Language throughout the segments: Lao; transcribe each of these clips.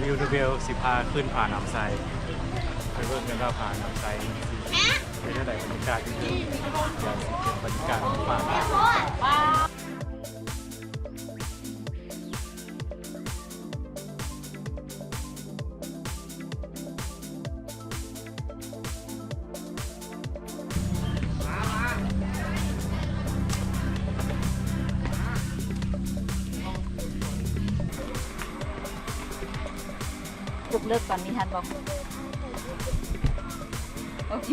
ວິວ The Well ຊິພາຂຶ້ນຜານ້ຳໃສ ໄປເບິ່ງກັນວ່າຜານ້ຳໃສເປັນຈັ່ງໃດ ບັນຍາກາດຢູ່ເທິງ ດຽວຊິເກັບບັນຍາກາດມາຝາກ. ຍົກເລີກຕອນນີ້ທັນບໍ່? ໂອເຄ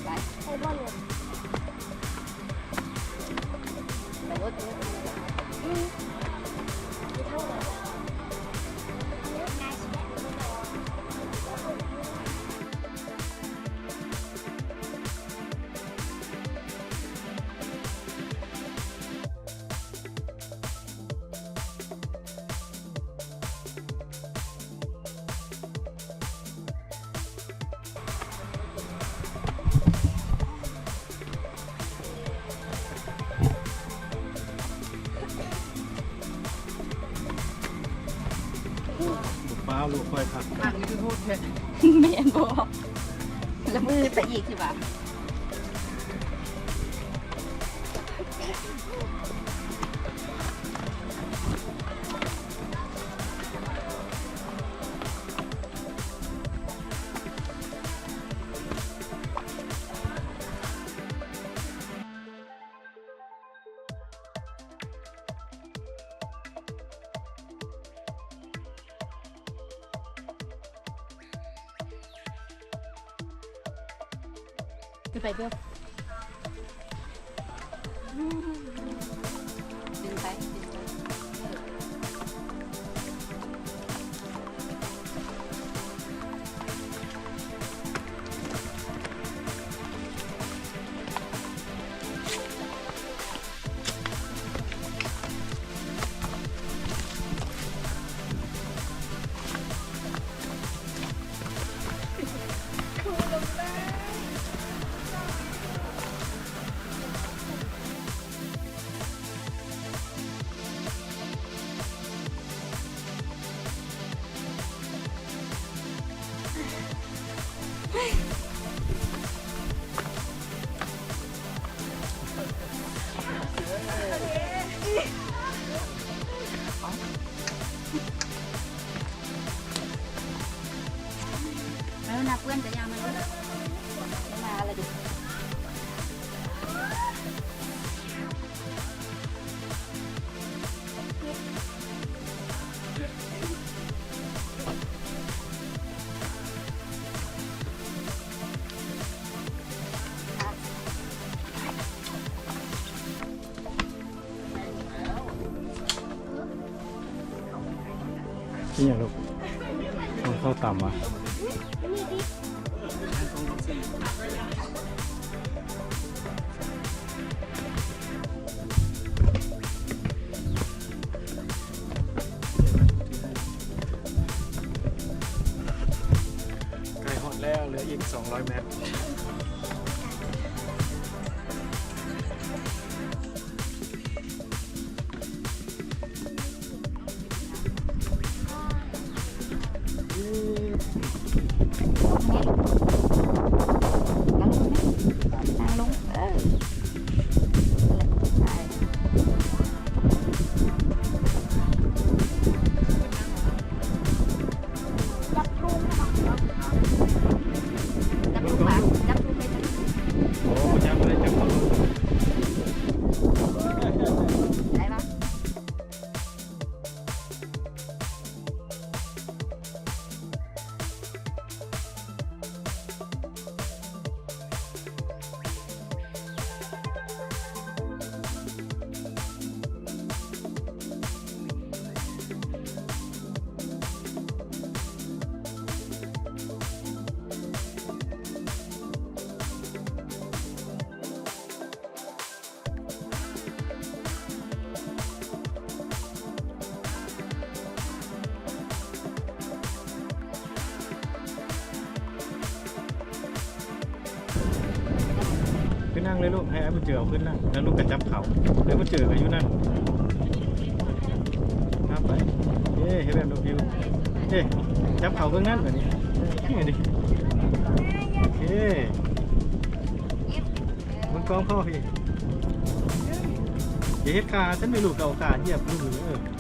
ໄປ. ປ້າລູກຂ້ອຍຄັກ ອັນນີ້ຄືໂຫດແທ້ ແມ່ນບໍ່? ລະມືໄປອີກຊິວ່າ. ຂຶ້ນໄປເບິ່ງ ດຶງໄປ ດຶງໄປ ເອີ. ເອີ ໜ້າເປື້ອນກະຢ່າມັນເດີ ມາລະເດີ. ອີ່ຫຍັງລູກ? ມັນເຂົ້າຕຳຫວາ? ໃກ້ຮອດແລ້ວ ເຫຼືອອີກສອງຮ້ອຍແມັດ. ນັ່ງລົງ ນັ່ງລົງ ເອີ ໄປ. ຈັບທຸງ ຈັບທຸງ ຈັບທຸງ ໂອ້ ຈັບເລີຍ ຈັບເລີຍ ໄດ້ປະ? ຂຶ້ນນັ່ງເລີຍລູກ ໃຫ້ອ້າຍບຸນເຈີເອົາຂຶ້ນນັ່ງ ແລ້ວລູກກະຈັບເຂົາ ອ້າຍບຸນເຈີກະຢູ່ນັ້ນ ພາໄປ ເອີ ເຮັດແບບນົກ ຢູ່. ເອີ ຈັບເຂົ້າເບິ່ງນັ້ນບາດນີ້ ນີ້ດິ ໂອເຄ ເບິ່ງກ້ອງພໍ່ພີ່ ຢ່າເຮັດຂາຊັ້ນແມ່ລູກ ເອົາຂາຫຽບມືເດີ.